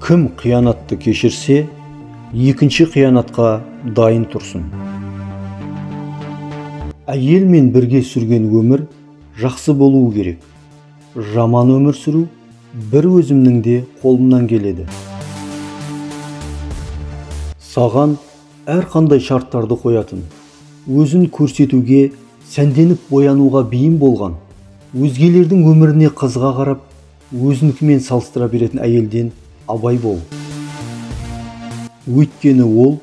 Кім қиянатты кешірсе, екінші қиянатқа дайын тұрсын. Әйелмен бірге сүрген өмір жақсы болуы керек. Жаман өмір сүру бір өзімнің де қолымнан келеді. Саған әрқандай шарттарды қоятын, өзін көрсетуге, сәнденіп боянуға бейім болған, өзгелердің өміріне қызыға қарап, өзінікімен салыстыра беретін әйелден абай бол. Өйткені ол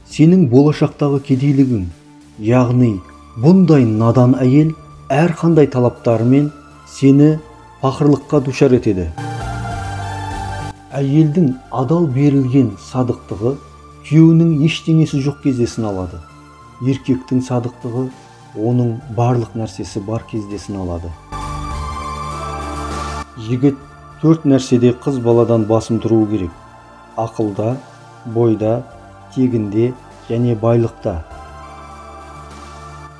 сенің болашақтағы кедейлігің, яғни бұндай надан әйел әрқандай талаптарымен сені пақырлыққа душар етеді. Әйелдің адал берілген садықтығы күйеуінің ештеңесі жоқ кезде сыналады. Еркектің садықтығы оның барлық нәрсесі бар кезде сыналады. Жігіт төрт нәрседе қыз баладан басым тұруы керек: ақылда, бойда, тегінде және байлықта.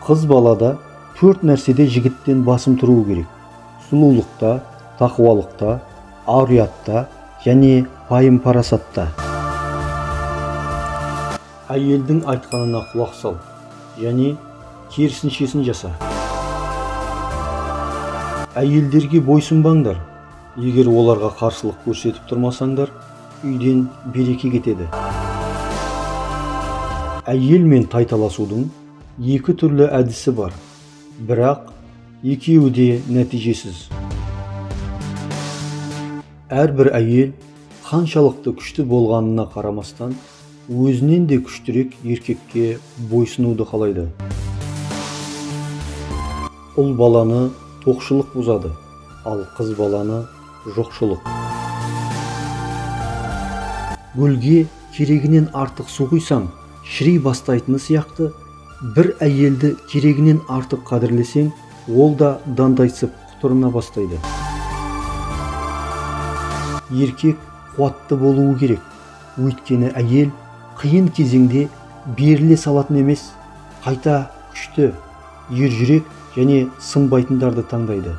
Қыз балада төрт нәрседе жігіттен басым тұруы керек: сұлулықта, тақуалықта, ар-ұятта және пайым-парасатта. Әйелдің айтқанына құлақ сал және керісіншесін жаса. Әйелдерге бойсұнбаңдар. Егер оларға қарсылық көрсетіп тұрмасаңдар, үйден береке кетеді. Әйелмен тайталасудың екі түрлі әдісі бар, бірақ екеуі де нәтижесіз. Әрбір әйел қаншалықты күшті болғанына қарамастан, өзінен де күштірек еркекке бойсұнуды қалайды. Ұл баланы тоқшылық бұзады, ал қыз баланы жоқшылық. Гүлге керегінен артық су құйсаң, шіри бастайтыны сияқты, бір әйелді керегінен артық қадірлесең, ол да дандайсып құтырына бастайды. Еркек қуатты болуы керек, өйткені әйел қиын кезеңде беріле салатын емес, қайта күшті, ержүрек және сынбайтындарды таңдайды.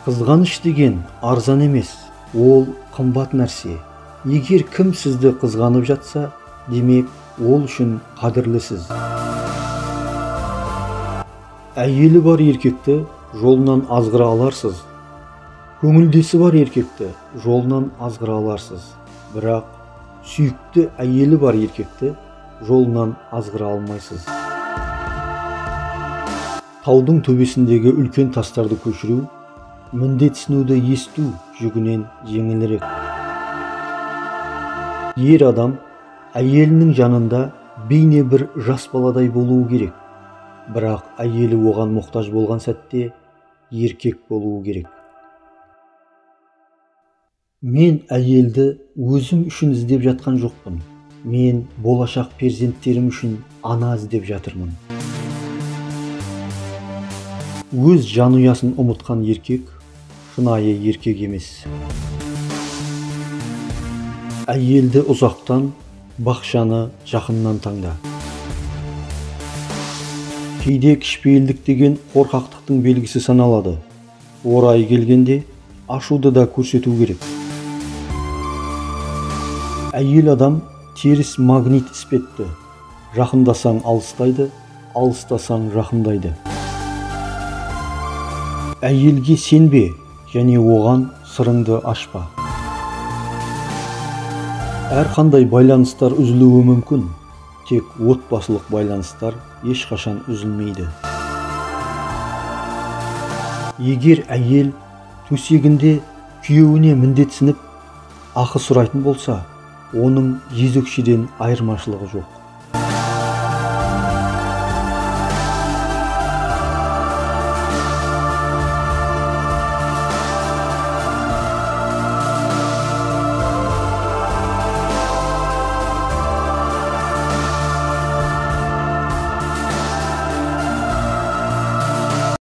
Қызғаныш деген арзан емес, ол қымбат нәрсе. Егер кім сізді қызғанып жатса, демек ол үшін қадірлісіз. Әйелі бар еркекті жолынан азғыра аларсыз. Көңілдесі бар еркекті жолынан азғыра аларсыз. Бірақ сүйікті әйелі бар еркекті жолынан азғыра алмайсыз. Таудың төбесіндегі үлкен тастарды көшіру, міндетсінуді есту жүгінен жеңілірек. Ер адам әйелінің жанында бейне бір жас баладай болуы керек, бірақ әйелі оған мұқтаж болған сәтте еркек болуы керек. Мен әйелді өзім үшін іздеп жатқан жоқпын. Мен болашақ перзенттерім үшін ана іздеп жатырмын. Өз жанұясын ұмытқан еркек шынайы еркек емес. Әйелді ұзақтан, бақшаны жақыннан таңда. Кейде кішіпейілдік деген қорқақтықтың белгісі саналады. Орайы келгенде ашуды да көрсету керек. Әйел адам теріс магнит іспетті. Жақындасаң алыстайды, алыстасаң жақындайды. Әйелге сенбе және оған сырыңды ашпа. Әрқандай байланыстар үзілуі мүмкін, тек отбасылық байланыстар ешқашан үзілмейді. Егер әйел төсегінде күйеуіне міндетсініп, ақы сұрайтын болса, оның жезөкшеден айырмашылығы жоқ.